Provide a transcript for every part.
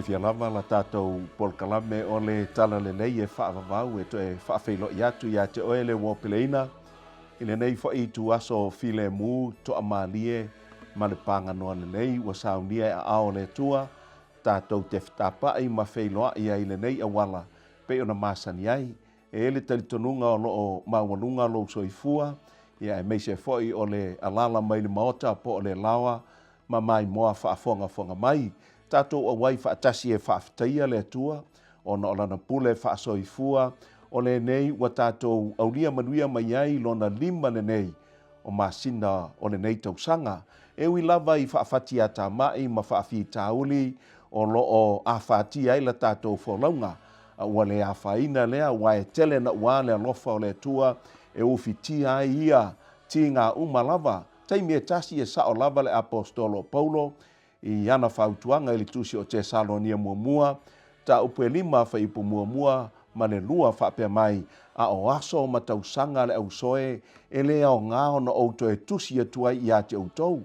Fiafia lava la tatou polokalame o le Talalelei e faavavau e toe faafeiloai atu ia te oe le uopeleina i lenei foi ituaso filemu toamalie ma le paganoa lelei ua saunia e aao o le Atua tatou te fetapa'i ma feiloai ai i lenei auala pei ona masani ai. E i ai le talitonuga o lo o maualuga lou soifua, ia aemaise foi o le alaala mai le Maota po o le laoa ma maimoa faafogafoga mai. Tatou auai faatasi e faafetaia le Atua ona o Lana pule faasoifua o lenei ua tatou aulia manuia mai ai Lona lima lenei o masina o lenei tausaga. E ui lava i faafatiatamai ma faafitauli o lo o afatia ai la tatou folauga, a ua le afaina lea aua e tele naua le alofa o le Atua e ufitia ai ia tiga uma lava. Taimi e tasi e sao lava le Aposetolo o Paulo i ana fautuaga i le Tusi o Tesalonia Muamua, mataupu e lima fuaiupu muamua ma le lua faapea mai, A o aso ma tausaga a le ausoe e le aoga ona ou toe tusi atu ai ia te outou,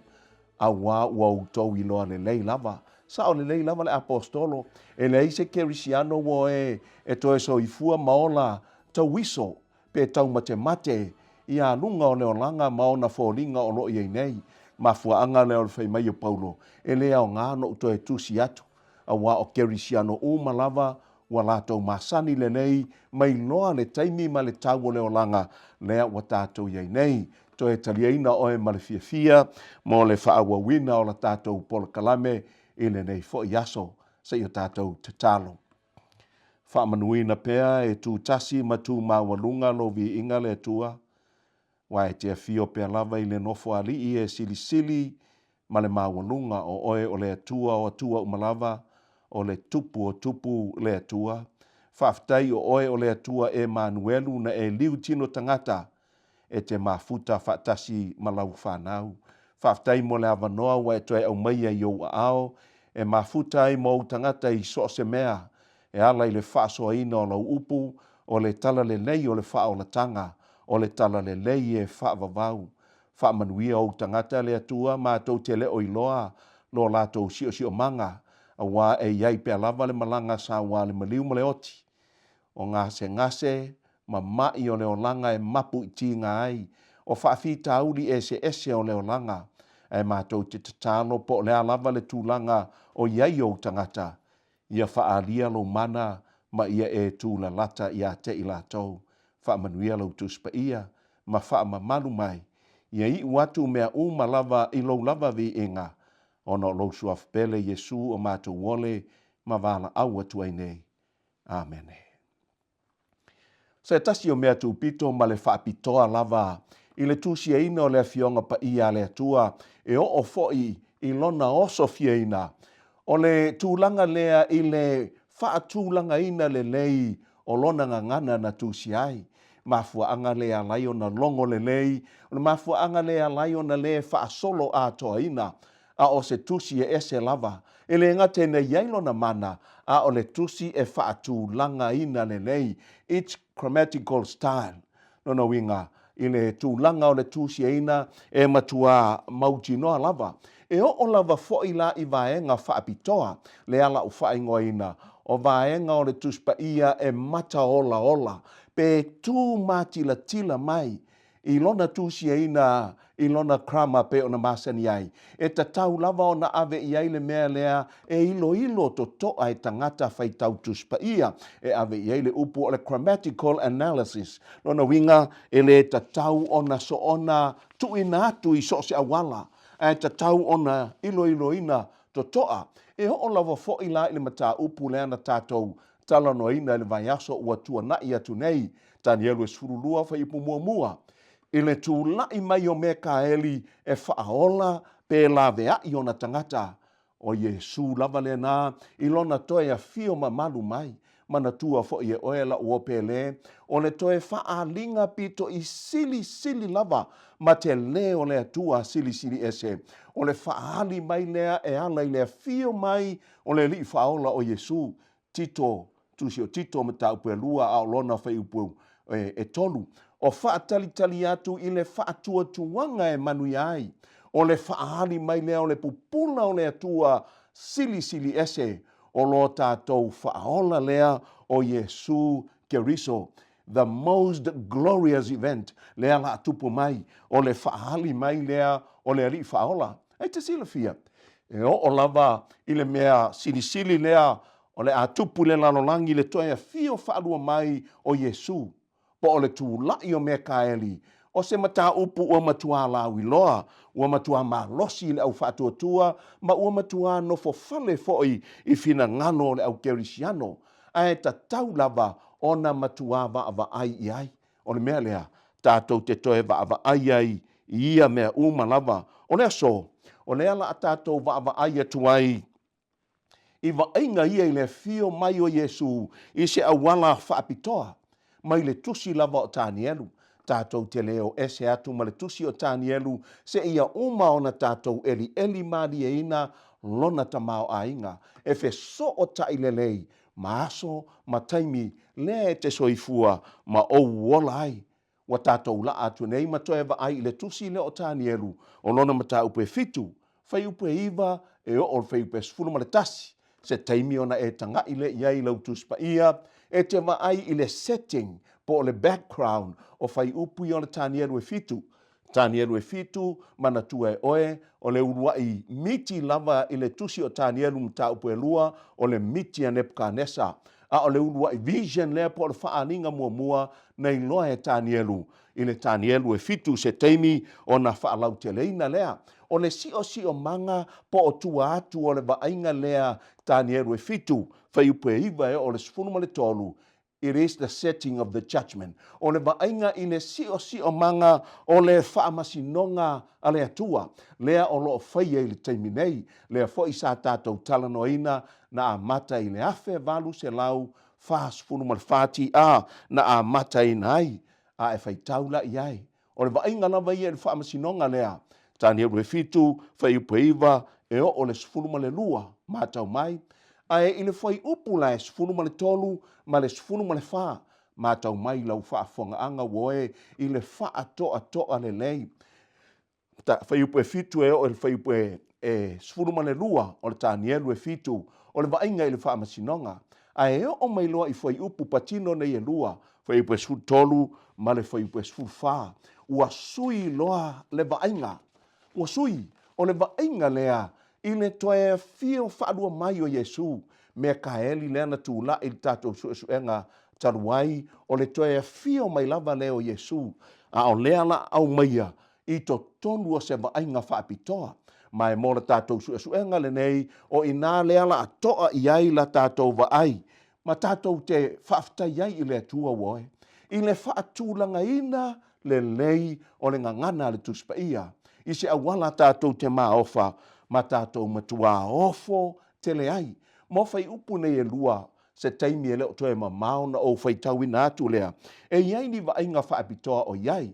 auā ua outou iloa lelei lava. Sao lelei lava le Aposetolo, e leai se Kerisiano ua e e toe soifua ma ola tauiso pe taumatemate ia luga o le olaga ma ona foliga o lo o i ai nei. Mafuaaga lea o le fai mai o Paulo, e le aoga ona ou toe tusi atu, auā o Kerisiano uma lava ua latou masani lelei mai loa le taimi ma le tau o le olaga lea ua tatou i ai nei. Toe taliaina oe ma le fiafia mo le faaauauina o la tatou polokalame i lenei foi aso. Seia tatou tatalo. Faamanuina pea e tutasi ma tu maualuga lou viiga le Atua, aua e te afio pea lava i le Nofoalii e silisili ma le maualuga o oe o le Atua o Atua uma lava, o le Tupu o Tupu le Atua. Faafetai o oe o le Atua Emanuelu na e liu tino tagata e te mafuta faatasi ma lau fanau. Faafetai mo le avanoa ua e toe aumaia i ou aao e mafuta ai ma ou tagata i so o se mea e ala i le faasoaina o lau upu, o le talalelei o le faaolataga, o le talalelei e faavavau. Faamanuia ou tagata le Atua matou te le o iloa lo latou siosiomaga, auā e i ai pea lava le malaga saua le maliu ma le oti. O gasegase ma maʻi o le olaga e mapu i tiga ai, o faafitauli eseese o le olaga, ae matou te tatalo po o le a lava le tulaga o i ai ou tagata, ia faaalia lou mana ma ia e tulalata ia te i latou. Faamanuia lou Tusi Paia ma faamamalu mai, ia iu atu mea uma lava i lou lava viiga, ona o lou Suafa pele Iesu o matou ole ma valaau atu ai nei. Amene. Se tasi o mea tupito ma le faapitoa lava i le tusiaina o le Afioga Paia a le Atua e oo foi i lona osofiaina, o le tulaga lea i le faatulagaina lelei o lona gagana na tusia ai. Mafuaaga lea e ala ai ona logo lelei, o le mafuaaga lea e ala ai ona le faasolo atoaina a o se tusi e ese lava, e le gata ina i ai lona mana, a o le tusi e faatulagaina lelei, its grammatical style. Lona uiga, i le tulaga o le tusiaina e matuā mautinoa lava. E oo lava foi la i vaega faapitoa, lea la u faaigoaina, o vaega o le Tusi Paia e mataolaola, pe tu matilatila mai i lona tusiaina i lona grammar pei ona masani ai. E tatau lava ona ave i ai le mea lea e iloilo totoa e tagata faitau Tusi Paia, e ave i ai le upu o le grammatical analysis. Lona uiga, e le tatau ona soona tuuina atu i so o se auala, ae tatau ona iloiloina totoa. E oo lava foi la i le mataupu lea na tatou talanoaina i le vaiaso ua tuanai atu nei, Tanielu e 12 fuaiupu muamua, i le tulai mai o Mekaeli e faaola pe laveai ona tagata, o Iesū lava lena i lona toe afio mamalu mai. Manatua foi e oe lau opele, o le toe faaaliga pito i silisili lava ma tele o le Atua Silisili Ese, o le faaali mai lea e ala i le afio mai o le Alii Faaola o Iesū, Tito, Tusi o Tito, mataupu e lua, a o lona fuaiupu e tolu. O faatalitali atu i le faatuatuaga e manuia ai, o le faaali mai lea o le pupula o le Atua Silisili Ese. o lo tatou Faaola lea o Iesu Keriso, the most glorious event lea la a tupu mai, o le faaali mai lea o le Alii Faaola. E te silafia, e oo lava i le mea silisili lea o le a tupu i le lalolagi le toe afio faalua mai o Iesu, po o le tulai o Mekaeli, o se mataupu ua matuā lauiloa, ua matuā malosi i le au faatuatua, ma ua matuā nofofale foi i finagalo o le au kerisiano, ae tatau lava ona matuā vaavaai i ai. O le mea lea, tatou te toe vaavaai ai i ia mea uma lava. O le aso, o lea o le a tatou vaavaai atu ai i vaaiga ia i le afio mai o Iesu i se auala faapitoa, mai le tusi lava o Tanielu. Tatou te le o ese atu ma le tusi o Tanielu seia uma ona tatou elieli malieina lona tamaoaiga e fesootai lelei ma aso ma taimi lea e te soifua ma ou ola ai. Ua tatou laa atu nei ma toe vaai i le tusi lea o Tanielu, o lona mataupu e 7, fuaiupu e 9 e oo i le fuaiupu e 11. Se taimi ona e taga'i lea i ai i lau Tusi Paia, e te vaai i le setting po o le background o fuaiupu ia o le Tanielu e 7. Tanielu e 7, manatua e oe, o le ulua'i miti lava i le tusi o Tanielu mataupu e 2, o le miti a Nepukanesa. A o le ulua'i vision lea po o le faaaliga muamua na iloa e Tanielu i le Tanielu e 7 se taimi ona faalauteleina lea. O le siosiomaga po o tua atu o le vaaiga lea Tanielu e 7, fuaiupu e 9 e oo i le 13, It is the setting of the judgment. O le vaaiga i le siosiomaga o le faamasinoga a le Atua, lea o lo o faia i le taimi nei, lea foi sa tatou talanoaina na amata i le 1844 TA na amataina ai, a e faitau la i ai. O le vaaiga lava ia i le faamasinoga lea, Tanielu e 7, fuaiupu e 9, e oo i le 12, matau mai, ae i le fuaiupu la e 13 ma le 14, matau mai lau faafofogaaga ua oe i le faatoatoa lelei. Fuaiupu e 7 e oo i le fuaiupu e 12 o le Tanielu e 7, o le vaaiga i le faamasinoga. Ae oo mai loa i fuaiupu patino nei e lua, fuaiupu e 13 ma le fuaiupu e 14, ua sui loa le vaaiga. Ua sui, o le vaaiga lea i le toe afio faalua mai o Iesu, Mekaeli lea na tulai i le tatou suesuega talu ai, o le toe afio mai lava lea o Iesu, a o lea la aumaia i totonu o se vaaiga faapitoa. Ma e mo le tatou suesuega lenei, o i ina lea la a toa i ai la tatou vaai, ma tatou te faafetai ai i le Atua ua oe, i le faatulagaina lelei o le gagana a le Tusi Paia, i se auala tatou te maofa ma tatou matuā ofo tele ai. Mo fuaiupu nei e lua, se taimi e le o toe mamao ona ou faitauina atu lea, e i ai ni vaaiga faapitoa o i ai.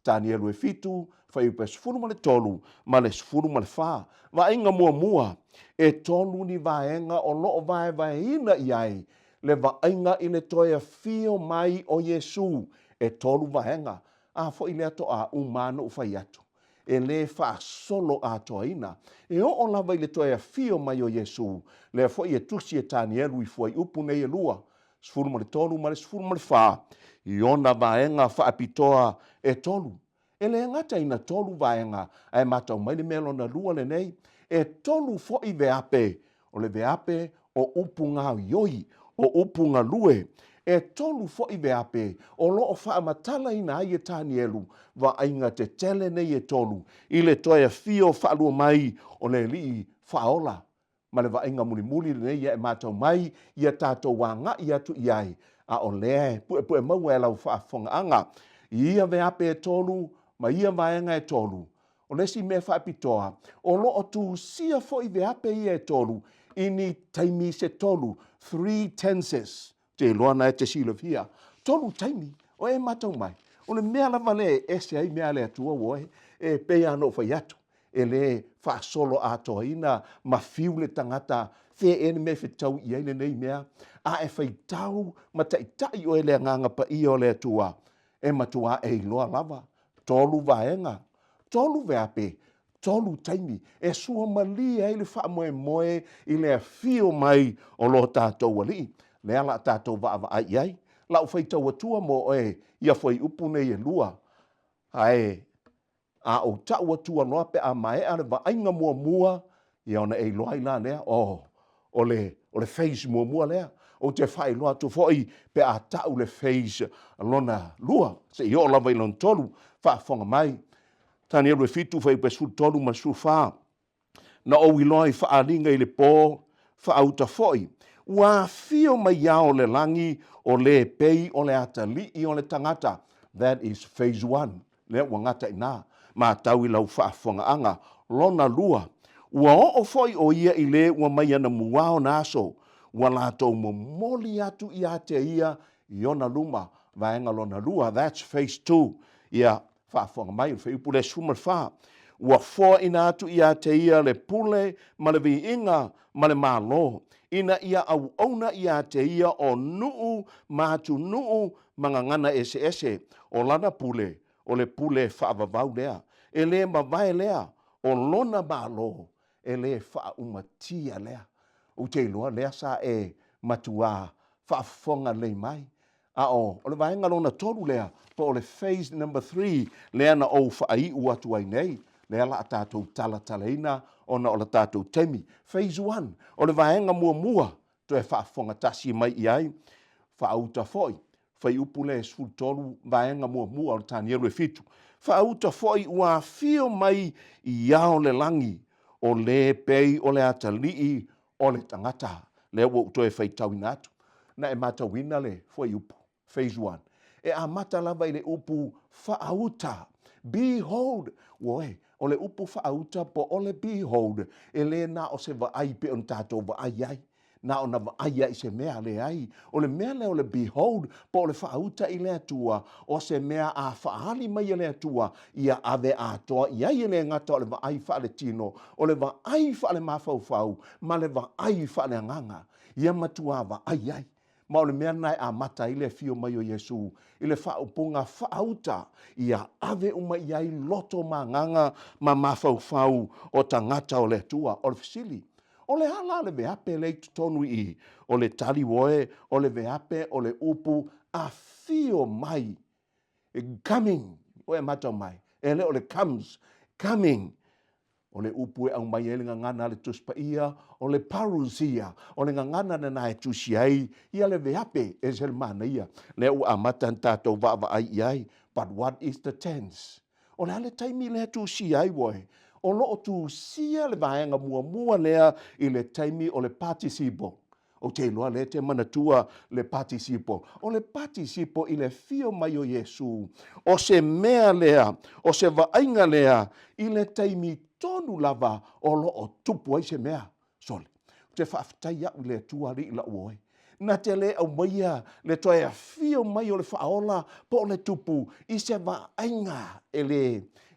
Tanielu e 7, fuaiupu e 13 ma le 14. Vaaiga muamua, e tolu ni vaega o lo o vaevaeina i ai le vaaiga i le toe afio mai o Iesū. E tolu vaega, a foi lea toa uma lava na ou fai atu, e le faasolo atoaina. E oo lava i le toe afio mai o Iesū, lea foi e tusi e Tanielu i fuaiupu nei e lua, 13 ma le 14, i ona vaega faapitoa e tolu. E le gata ina tolu vaega, ae matau mai le mea lona lua lenei, e tolu foi veape, o le veape o upu gaoioi, o upu galue. E tolu foi veape o lo o faamatalaina ai e Tanielu vaaiga tetele nei e tolu i le toe afio faalua mai o le Alii Faaola. Ma le vaaiga mulimuli lenei ia e matau mai ia tatou agai atu i ai, a o lea e puepue maua e lau faafofogaaga i ia veape e tolu ma ia vaega e tolu. O le isi mea faapitoa, o lo o tusia foi veape ia e tolu i ni taimi se tolu, three tenses. Ou te iloa na e te silafia, tolu taimi, o e matau mai, o le mea lava lea e ese ai mea a le Atua ua oe, e pei lava ona ou fai atu, e le faasolo atoaina ma fiu le tagata fea ea le mea e fetau i ai lenei mea, a e faitau ma taitai oe i le Agaga Paia o le Atua, e matuā e iloa lava. Tolu vaega, tolu veape. Tolu taimi e suamalie ai le faamoemoe i le afio mai o lo tatou Alii. Lea la a tatou vaavaai i ai. Lau faitau atua mo oe ia fuaiupu nei e lua, ae a ou tau atua loa pe a maea le vaaiga muamua, ia ona e iloa ai la lea, oh, o le, o le phase muamua lea. Ou te faailoa atu foi pe a tau le phase lona lua, seia oo lava i lona tolu. Faafofoga mai, Tanielu e 7, fuaiupu e 13 ma le 14. Na ou iloa i faaaliga i le po, faauta foi, ua afio mai ao o le lagi o lē pei o le atalii o le tagata. That is phase one. Lea ua gata i ina. Matau i lau faafofogaaga. Lona lua, ua oo foi o ia i lē ua mai ana muā ona aso, ua latou momoli atu ia te ia i ona luma. Vaega lona lua, that's phase two. Ia, Faafofoga mai, o le fuaiupu lea 14, Ua foaina atu ia te ia le pule ma le viiga ma le malo, ina ia auauna ia te ia o nuu ma atunuu ma gagana eseese, o lana pule, o le pule faavavau lea, e le mavae lea, o lona malo, e le faaumatia lea. Ou te iloa lea sa e matuā faafofoga lelei mai. A o le vaega lona tolu lea, po o le phase number 3 lea na ou faaiu atu ai nei, lea la a tatou talatalaina ona o le tatou taimi. Phase 1, o le vaega muamua, toe faafofoga tasi mai i ai, faauta foi, fuaiupu lea e 13, vaega muamua o le Tanielu e 7, faauta foi ua afio mai i ao le lagi, o lē pei o le atalii o le tagata. Lea ua ou toe faitauina atu. Na e matauina le fuaiupu, phase 1, e amata lava i le upu faauta, behold, uoe, o le upu faauta po o le behold, e le na o se vaai pei ona tatou vaai ai, na ona vaai lava i se mea, leai. O le mea lea o le behold, po o le faauta i le Atua, o se mea a faaali mai e le Atua, ia ave atoa i ai, e le gata o le vaai faaletino, o le vaai faalemafaufau, ma le vaai faaleagaga. Ia matuā vaai ai. Ma o le mea lena e amata ai le afio mai o Iesū i le faaupuga faauta, ia ave uma i ai loto ma agaga ma mafaufau o tagata o le Atua. O le fesili, o le a la le veape lea i totonu i i? O le tali oe, o le veape o le upu afio mai, coming, ua e matau mai, e le o le comes, coming. O le upu e aumai ai le gagana a le Tusi Paia, o le parousia, o le gagana lena e tusi ai ia le veape, e ese le manaia, lea ua amata ona tatou vaavaai i ai. But what is the tense? O le a le taimi lea e tusia ai oe? O lo o tusia le vaega muamua lea i le taimi o le participle. Ou te iloa lea e te manatua le participle. O le participle i le afio mai o Iesū, o se mea lea, o se vaaiga lea i le taimi tonu lava o lo o tupu ai se mea. Sole, ou te faafetai au i le Atua Alii lau oe. Na te le aumaia le toe afio mai o le Faaola po o le Tupu i se vaaiga e le,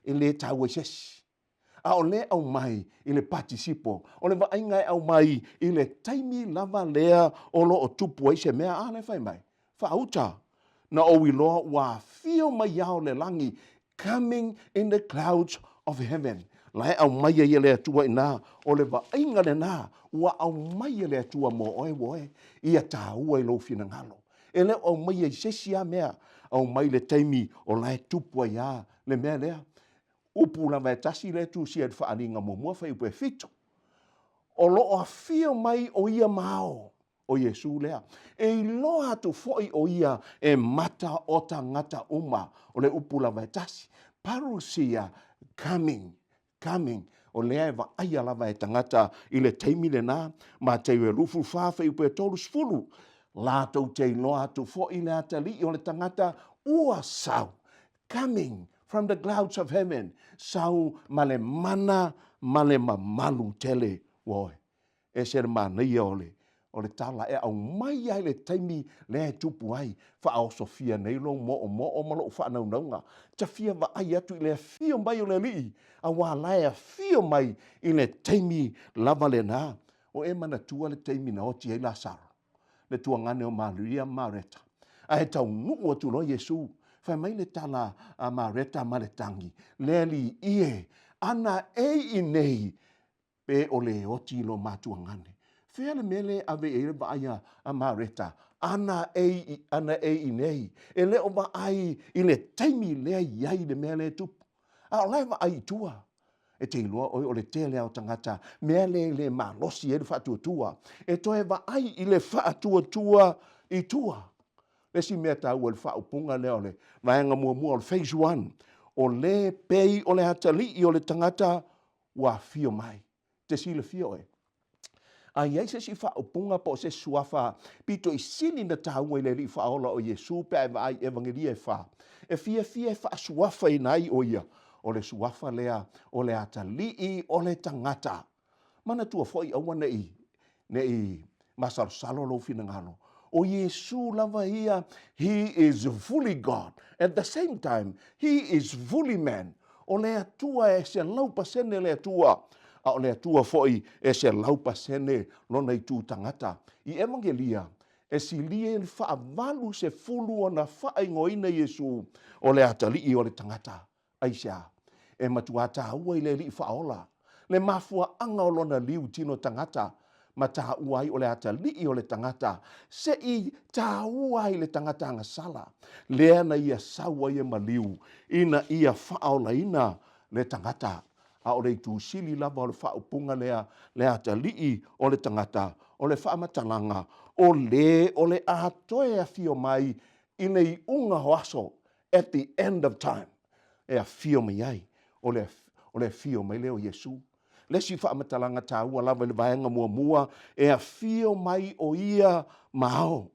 e le taua i se isi. A o lea e aumai i le patisipo, o le vaaiga e aumai i le taimi lava lea o lo o tupu ai se mea. A lea fai mai, faauta, na ou iloa ua afio mai ao le lagi, coming in the clouds of heaven. La e aumai ai e le Atua i ina, o le vaaiga lena ua aumai e le Atua mo oe oe, ia taua i lou finagalo. E le o aumaia i se isi lava mea, aumai i le taimi o la e tupu ai lava le mea lea. Upu lava e tasi lea e tusia i le faaaliga muamua, fuaiupu e 7. O lo o afio mai o ia ma ao, o Iesū lea. E iloa atu foi o ia e mata o tagata uma. O le upu lava e tasi. Parousia, coming, coming. O lea e vaaia lava e tagata i le taimi lena. Mateu e 24, fuaiupu e 30. Latou te iloa atu foi le atalii o le tagata ua sau. Coming from the clouds of heaven, sau ma le mana ma le mamalu tele. Ua oe, ese le manaia o le, o le tala e aumai ai le taimi lea e tupu ai, faaosofia nei lou moomoo ma lou faanaunauga. Ta fia vaai atu i le afio mai o le Alii, auā la e afio mai i le taimi lava lena. O e manatua le taimi na oti ai Lasaro? le tuagane o Maria ma Mareta. Ae taunuu atu loa Iesu, fai mai le tala a Mareta ma le tagi, Le Alii e, Ana e i inei pe o le oti i lo matuagane. Fea le mea lea e ave i ai le vaai a Mareta? Ana e, ana e i inei. E le o vaai i le taimi lea i ai le mea lea e tupu. A o la e vaai i tua. E te iloa ʻoe o le tele lava o tagata mea lea e le malosi ai le faatuatua, e toe vaai i le faatuatua i tua. Le isi mea taua i le faaupuga lea o le vaega muamua o le phase one, o le pei o le atalii o le tagata ua afio mai. Te silafia ʻoe, a i ai se isi faaupuga po o se isi suafa pito i sili ona taua i le Alii Faaola o Iesu pe a e vaai i Evagelia e fa, e fiafia e faasuafaina ai ʻo ia, o le suafa lea o le atalii o le tagata. Manatua foi aua ne i, ne i masalosalo lou finagalo. ʻO Iesu lava ia, He is fully God. At the same time, He is fully man. ʻO le Atua e 100% le Atua, a ʻo le Atua foi e 100% lona itu tagata. I Evagelia, e silia i le faavalusefulu ona faaigoaina Iesu o le Atalii o le tagata. Aisea? E matuā tāua i le Alii Faaola, le mafuaaga o lona liu tino tagata, ma tāua ai o le atalii o le tagata, se i tāua ai le tagata agasala, lea na ia sau ai e maliu, ina ia faaolaina le tagata. A o le itu sili lava o le faaupuga lea, le atalii o le tagata, o le faamatalaga, o lē o le a toe afio mai i le iuga o aso, at the end of time, e afio mai ai, o le, o le afio mai lea o Iesū. Le isi faamatalaga taua lava i le vaega muamua, e afio mai ʻo ia ma ao.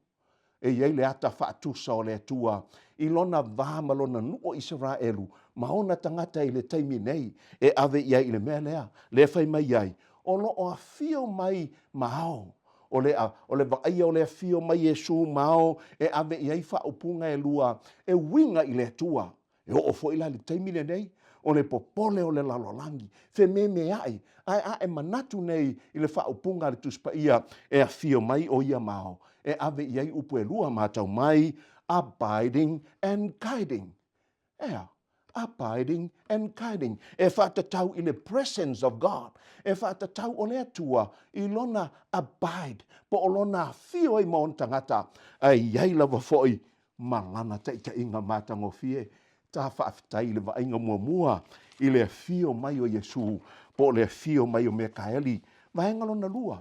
E i ai le ata faatusa o le Atua i lona va ma lona nuu o Isaraelu ma ona tagata i le taimi nei e ave i ai i le mea lea, lea e fai mai ai, o lo o afio mai ma ao. O le, o le vaaia o le afio mai Iesū ma ao e ave i ai faaupuga e lua e uiga i le Atua. E oo foi la i le taimi lenei, o le popole o le lalolagi, fememeaʻi, ae a e manatu nei i le faaupuga a le Tusi Paia e afio mai ʻo ia ma ao, e ave i ai upu e lua matau mai, abiding and guiding. ʻEa, abiding and guiding. E faatatau i le presence of God. E faatatau o le Atua i lona abide, po o lona afio ai ma ona tagata, ae i ai lava foi ma lana taitaiga matagofie. Ta faafetai i le vaaiga muamua i le afio mai o Iesū, po o le afio mai o Mekaeli. Vaega lona lua,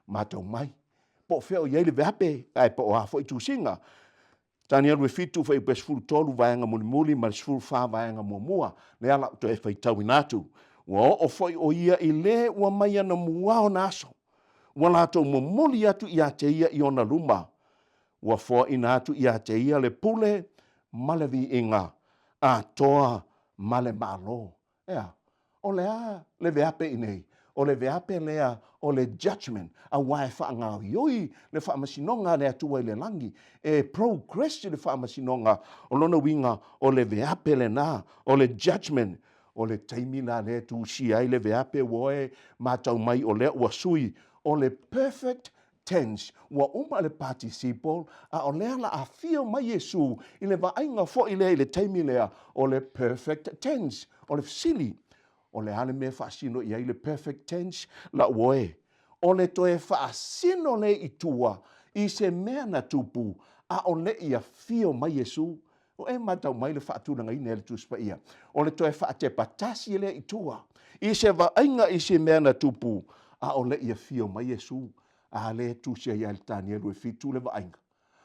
matau mai, po o fea o i ai le veape, ae po o a foi tusiga. Tanielu e 7, fuaiupu e 13, vaega mulimuli ma le 14, vaega muamua. Lea la ou toe faitauina atu. Ua oo foi ʻo ia i le ua mai ana mua ona aso. Ua latou momoli atu iā te ia i ona luma. Ua foaina atu iā te ia le pule ma le viiga, atoa ma le Malo. Ea, o le a le veape i nei? O le veape lea o le judgement, auā e faagaoioi le faamasinoga a le Atua i le lagi, e progress i le faamasinoga, o lona uiga o le veape lenā, o le judgement, o le taimi la lea e tusia ai le veape ua oe matau mai o lea ua sui, o le perfect tense, ua uma le participle, a o lea la afio mai Iesu i le vaaiga foi lea i le taimi lea, o le perfect tense. O le fesili, o le a le mea e faasino i ai le perfect tense? Lau oe, o le toe faasino lea i tua i se mea na tupu a o le i afio mai Iesu. O e matau mai le faatulagaina e le Tusi Paia, o le toe faatepa tasi lea i tua, i se vaaiga i se mea na tupu, a o le i afio mai Iesu, a lea e tusi ai ia le Tanielu e 7 le vaaiga.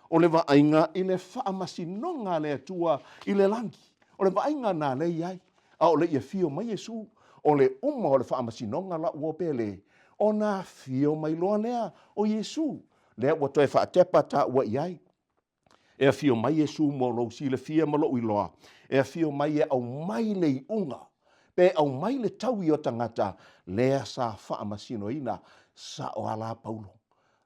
O le vaaiga i le faamasinoga a le Atua i le lagi. O le vaaiga na lea i ai, a o le i afio mai Iesu, o le uma o le faamasinoga la ua pele, ona afio mai loa lea o Iesu, lea ua toe faatepa taua i ai. E afio mai Iesu mo lou silafia ma lou iloa, e afio mai e aumai le iuga, pe aumai le taui o tagata lea sa faamasinoina. Sao a la Paulo.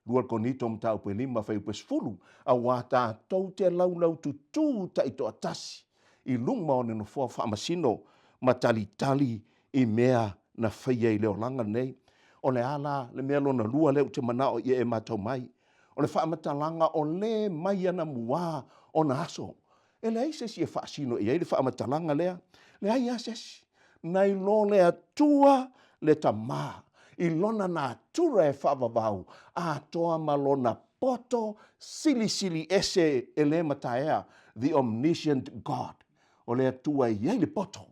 2 Korinito mataupu e 5 fuaiupu e 10, auā tatou te laulaututū taitoatasi i luma o le nofoa faamasino ma talitali i mea na faia i le olaga lenei. O le a la le mea lona lua lea ou te manao ia e matau mai? O le faamatalaga o lē mai ana muā ona aso. E leai se isi e faasino i ai le faamatalaga lea. Leai lava se isi. Nai lo le Atua le Tama, i lona natura e faavavau atoa ma lona poto silisili ese e le mataea, the omniscient God. O le Atua e i ai le poto,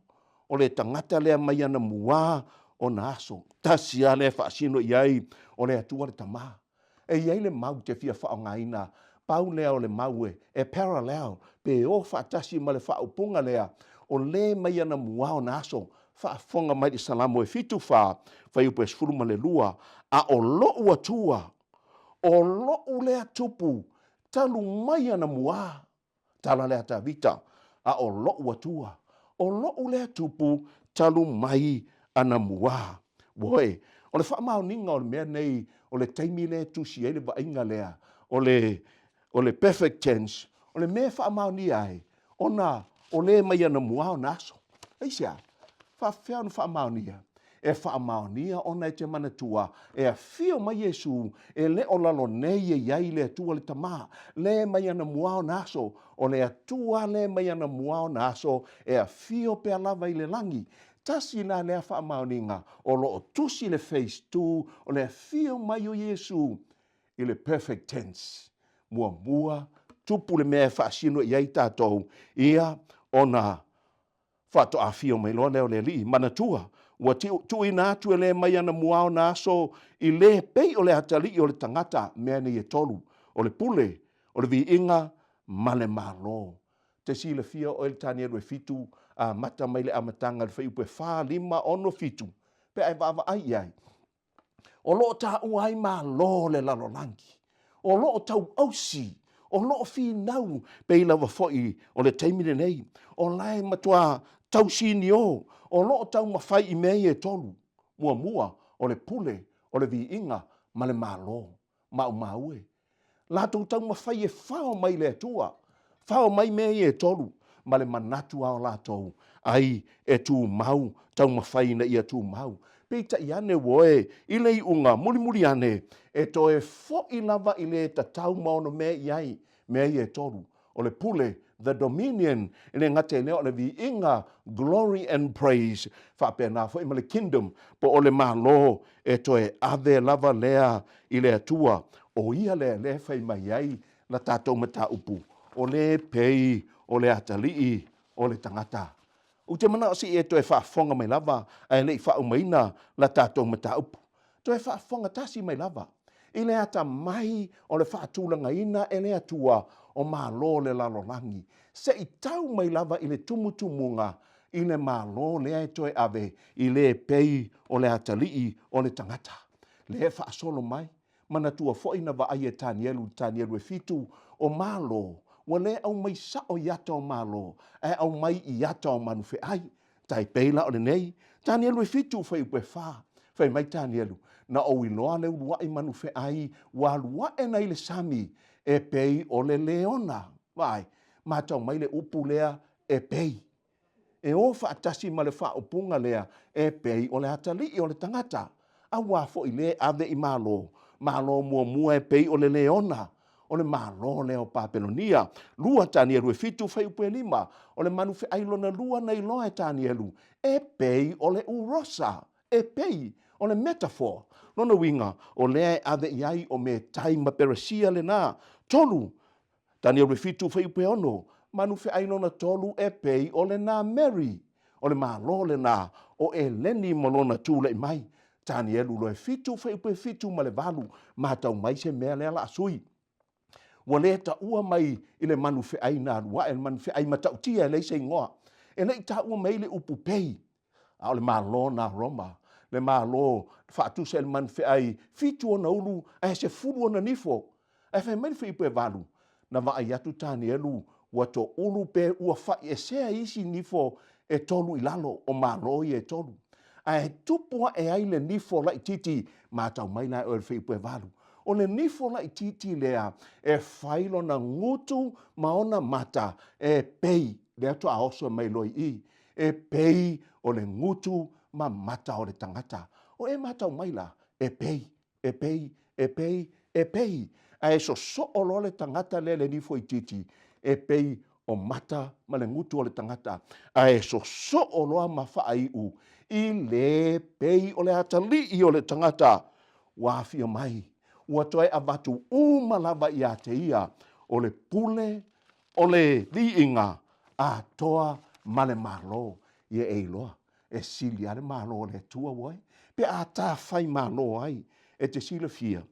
o le tagata lea mai anamuā ona aso. Tasi lava lea e faasino i ai, o le Atua le Tama. E i ai le mau te fia faaaogaina, pau lea o le mau e parallel, pe o faatasi ma le faaupuga lea, o le mai anamuā ona aso, faafofoga mai i le Salamo e 74, fuaiupu e 12, A o lou Atua, o lou lea tupu talu mai anamuā, Tala lea a Tavita, a o loʻu Atua, o loʻu lea tupu talu mai anamuā. Ua e, o le faamaoniga o le mea nei, o le taimi lea e tusi ai le vaaiga lea, o le, o le perfect tense, o le mea e faamaonia ai, ona o le mai anamuā ona aso. Aisea? Faafefea ona faamaonia? E faamaonia ona e te manatua e afio mai Iesu e le o lalo nei e i ai le Atua le Tama, le mai anamua ona aso, o le Atua le mai anamua ona aso e afio pea lava i le lagi. Tasi la lea faamaoniga o lo o tusi le phase ii o le afio mai o Iesu i le perfect tense. Muamua, tupu le mea e faasino i ai tatou, ia ona Faatoa afio mai loa lea o le alii, manatua, ua tuuina atu e le mai ana muā ona aso i le pei o le atalii o le tagata mea nei e tolu, o le pule, o le viiga, ma le Malo. Te silafia oe le Tanielu e fitu, amata mai le amataga i le fuaiupu e fa, lima, ono, fitu, pe a e vaavaai i ai. O lo o taua ai Malo o le lalolagi, o lo o tauausi, o lo o finau, pei lava foi o le taimi lenei, o la e matua tausinio, o lo o taumafai i mea ia e tolu. Muamua, o le pule, o le viiga ma le Malo. Maumau e. Latou taumafai e fao mai le Atua, fao mai mea ia e tolu, ma le manatu lava o latou, ai e tumau, taumafai ina ia tumau. Peitai ane ua oe i le iuga mulimuli ane, e toe foi lava i le tatau ma ono mea i ai, mea ia e tolu, o le pule, the dominion, e le gata i lea o le viiga, glory and praise, faapena foi ma le kingdom, po o le Malo e toe ave lava lea i le Atua, o ia lea lea e fai mai ai la tatou mataupu, o le pei o le atalii o le tagata. Ou te manao se i e toe faafofoga mai lava ae le i faaumaina la tatou mataupu. Toe faafofoga tasi mai lava i le atamai o le faatulagaina e le Atua o Malo o le lalolagi, se i tau mai lava i le tumutumuga i le Malo lea e toe ave i le pei o le atalii o le tagata. Lea e faasolo mai Manatua foi na vaai e Tanielu i Tanielu e fitu o Malo, ua le aumai sao i ata o Malo, ae aumai i ata o manufeai. Tai pei la o lenei, Tanielu e fitu fuaiupu e fa. Fai mai Tanielu, Na ou iloa le uluai manufeai ua alu ae na i le sami, e pei o le leona. Vaai, matau mai le upu lea e pei. E o faatasi ma le faaupuga lea e pei o le atalii o le tagata, auā foi lē ave i Malo, Malo muamua e pei o le leona, o le Malo lea o Papelonia. Lua Tanielu e fitu fuaiupu e lima, o le manu feai lona lua na iloa e Tanielu, e pei o le urosa, e pei o le metaphor. Lona uiga, o lea e ave i ai o Metai ma Peresia lenā. Tolu, Tanielu e fitu fuaiupu e ono, manu feai lona tolu e pei o lenā Mary, o le Malo lenā o Eleni ma lona tulai mai. Tanielu loa e fitu fuaiupu e fitu ma le valu, matau mai se mea lea la a sui. Ua le taua mai i le manu feai na alu ae, le manu feai matautia e leai se igoa. E le i taua mai ai le upu pei, a o le Malo na Roma, le Malo faatusa i le manu feai fitu ona ulu ae sefulu ona nifo. Ae fai mai le fuaiupu e valu, na vaai atu Tanielu ua toulu pe ua faiesea isi nifo e tolu i lalo o Malo ia e tolu. Ae tupu ae ai le nifo laitiiti, matau mai la e oe le fuaiupu e valu. O le nifo laitiiti lea e fai lona gutu ma ona mata e pei, lea faatoa oso mai loa i i, e pei o le gutu ma mata o le tagata. O e matau mai la, e pei, e pei, e pei, e pei. Ae sosoo loa le tagata lea i le nifo itiiti, e pei o mata ma le gutu o le tagata, ae sosoo loa ma faaiu i le pei o le atalii o le tagata ua afio mai, ua toe avatu uma lava ia te ia o le pule o le viiga atoa ma le Malo. Ia e iloa, e sili lava le Malo o le Atua uae, pe a tafai malo ai, e te silafia,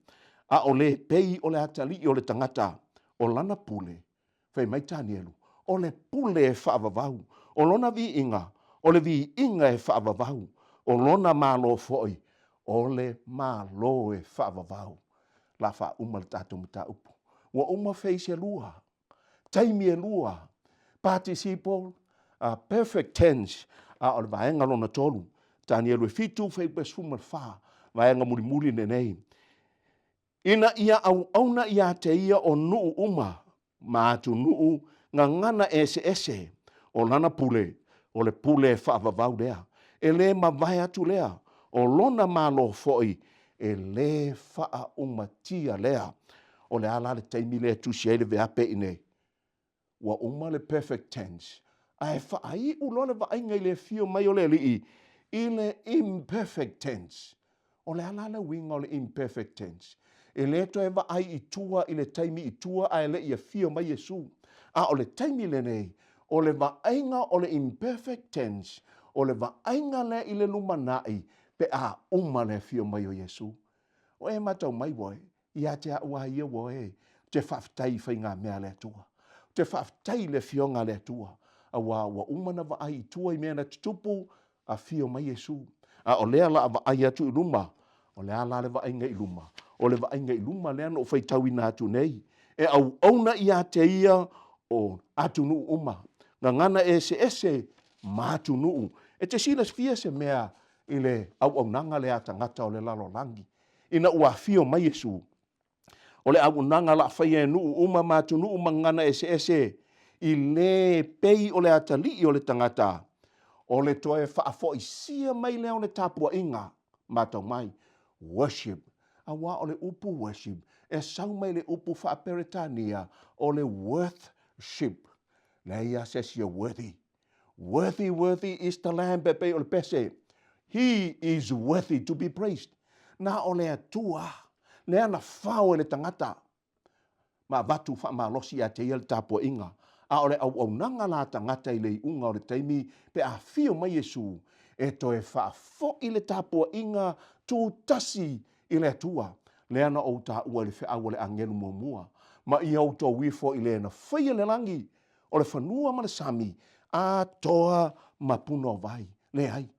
a o le pei o le atalii o le tagata, o lana pule, fai mai Tanielu, o le pule e faavavau, o lona viiga, o le viiga e faavavau, o lona Malo foi, o le Malo e faavavau. O le a faauma le tatou mataupu. Ua uma phase e lua, taimi e lua, participle, perfect tense, a o le vaega lona tolu, Tanielu e 7 fuaiupu e 14, vaega mulimuli lenei. Ina ia auauna ia te ia o nuu uma ma atunuu gagana eseese, o lana pule, o le pule e faavavau lea, e le mavae atu lea, o lona Malo foi, e le faaumatia lea. O le a la le taimi lea e tusi ai le veape i inei? Ua uma le perfect tense, ae faaiu loa le vaaiga i le afio mai o le Alii i le imperfect tense. O le a la le uiga o le imperfect tense? E le toe vaai i tua i le taimi i tua ae le i afio mai Iesu. A o le taimi lenei, o le vaaiga o le imperfect tense, o le vaaiga lea i le lumanai pe a uma le afio mai o Iesu. O e matau mai ua ia te au lava ia ua e, ou te faafetai i faigamea a le Atua. Ou te faafetai i le Afioga a le Atua, aua ua uma ona vaai i tua i mea na tutupu, afio mai Iesu. A o lea o le a vaai atu i luma, o le a la le vaaiga i luma? O le vaaiga i luma lea na ou faitauina atu nei, e auauna ia te ia o atunuu uma, gagana eseese ma atunuu. E te silafia se mea i le auaunaga lea a tagata o le lalolagi ina ua afio mai Iesu? O le auaunaga o le a faia e nuu uma ma atunuu ma gagana eseese i le pei o le atalii o le tagata, o le toe faafoisia mai lea o le tapuaiga, matau mai, worship, aua o le upu worship e sau mai le upu faa-Peretania o le worthship. Leai lava se isi e worthy. Worthy, worthy is the lamb e pei o le pese. He is worthy to be praised. Na o le Atua lea na fao e le tagata ma avatu faamalosi ia te ia le tapuaiga. A o le auaunaga la a tagata i le iuga o le taimi pe a afio mai Iesu e toe faafoi le tapuaiga tutasi i le Atua, lea na ou taua i le feau a le agelu muamua, ma ia outou ifo i le na faia le lagi o le fanua ma le sami, atoa ma punouai. Leai,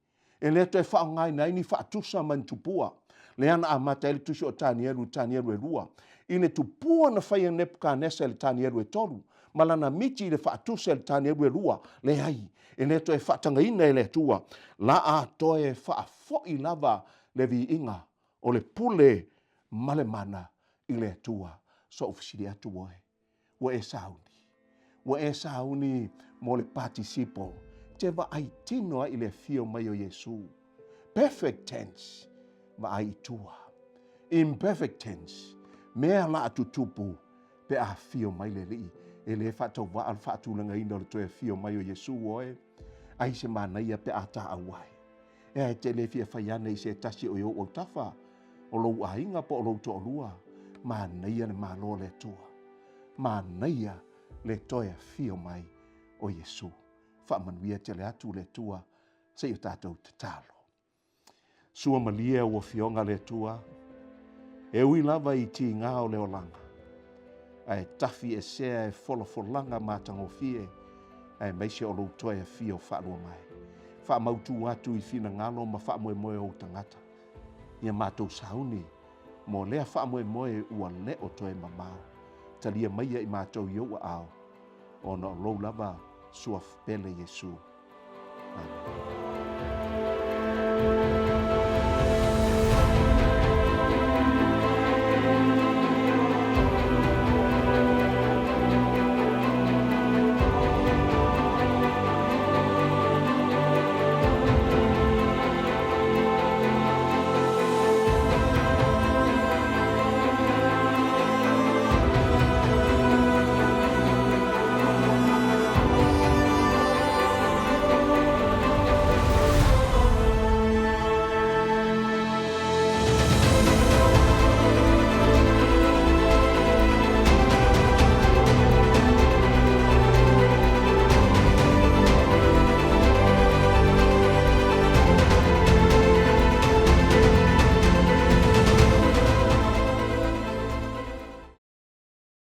e le toe faaaogaina ai ni faatusa ma ni tupua. Lea na amata ai le tusi o Tanielu i Tanielu e lua, i le tupua na faia e Nepukanesa i le Tanielu e tolu, ma lana miti i le faatusa i le Tanielu e lua. Leai, e le toe faatagaina e le Atua, la a toe faafoi lava le viiga o le pule ma le mana i le Atua. So'u fesili atu oe, Ua e sauni. Ua e sauni mo le patisipo. Te vaai tino ai i le afio mai o Iesu. Perfect tense, vaai i tua. Imperfect tense, mea la a tutupu pe a afio mai le Alii. E le faatauvaa le faatulagaina o le toe afio mai o Iesu oe. Ai se manaia pe a ta auai. Ea e te le fia fai ane i se tasi o i ou autafa, o lou aiga po o lou toalua, manaia le Malo o le Atua. Manaia le toe afio mai o Iesu. Faamanuia tele atu le Atua se i o tatou tatalo. Sua malie au Afioga le Atua, e ui lava i tiga o le olaga, ae tafi esea e folafolaga matagofie, aemaise o lou toe afio faalua mai. Faamautu atu i finagalo ma faamoemoe o ou tagata, ia matou sauni mo lea faamoemoe ua le o toe mamao. Talia maia i matou i ou aao, ona o lou lava suafa pele Iesu. Amene.